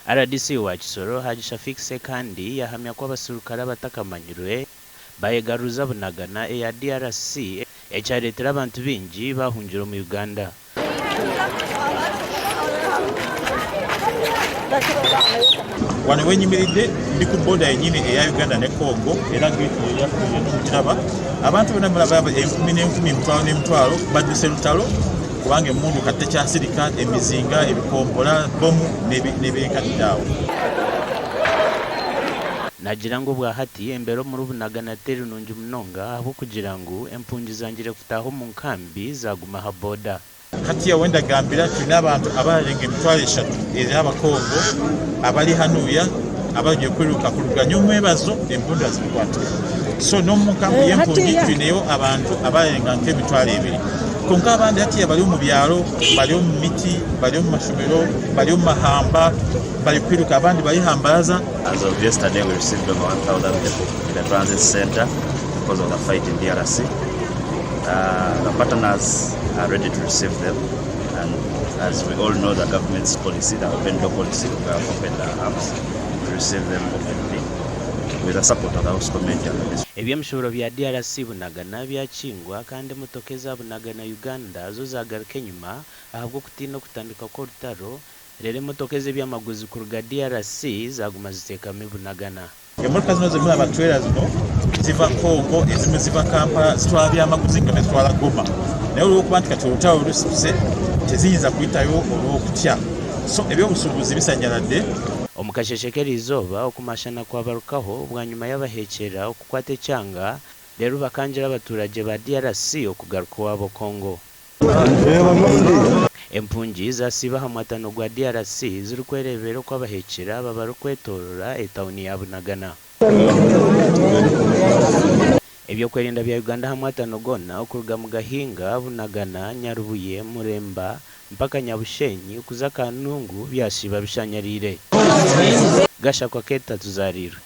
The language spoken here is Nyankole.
Rdc wa Kisoro, Haji Shafiq Ssekandi yahamya ku abaserukare abatakamanyirwe bayegaruza Bunagana eya DRC ekyareetire abantu baingi bahungira omu Uganda. Wano wenyimiridde ndi ku boda yenyini eya Uganda ne Congo era gate yeyaffe yonna mugiraba. Abantu bonna mulaba enkumi n'enkumi emitwalo n'emitwalo badduse lutalo kubanga emmundu kati tekyasirika, emizinga, ebikompola, bbomu n'ebyenkanidde awo. Nagira ngu obwahati embeera omuri Bunagana teri nungi munonga ahabw'okugira ngu empungi zangire kutaaha omu nkambi zaaguma aha boda. Hatiya wendagambira twine abantu abararenga 3000 ez'abakongo abari hanuya abarugire kwiruka kuruga nyomwebazo embunda zikwatika. So n'omunkambi y'empungi twineyo abantu abararenga nk'emitwaro ebiri. Kwonka abandi hatiya bari omu byaro, bari omu miti, bari omu mashomero, bari omu mahamba bari kwiruka abandi bari aha mbaraza. As of yesterday we received over 1000 people in the transit center because of the fight in DRC. The partners are ready to receive them and as we all know the government's policy, the open door policy, we have opened our arms to receive them openly with the support of the host community and the district. Eby'emishuburo bya DRC Bunagana byakingwa kandi emotoka eza Bunagana Uganda zo zagaruka enyima ahabw'okutiina okutandika kw'orutaro reero emotoka ez'ebyamaguzi kuruga DRC zaguma ziteekami Bunagana. Emotoka zino zemuraba trailer zino ziva Congo ezimwe ziva Kampala zitwara byamaguzi nga bezitwara Goma naye olwokuba nti kati olutalo lusituse teziyinza kuyitayo olwokutya so ebyobusubuzi bisanyaladde. Omu kasheeshe k'eriizooba, okumashana kwabarukaho bwanyima y'abaheekyera okukwata ekyanga reero bakangira abaturagye ba DRC okugaruka owaabo Congo. Empungi zasiiba aha mwatano gwa DRC zirikwereebera oku abaheekyera aba barikwetorora etauni ya Bunagana. Eby'okwerinda bya Uganda aha mwatano goona okuruga Mugahinga, Bunagana, Nyarubuye, Muremba mpaka Nyabushenyi kuza Kanungu byasiiba bishanyariire. Gashakwa Keeta Tuzaariirwe.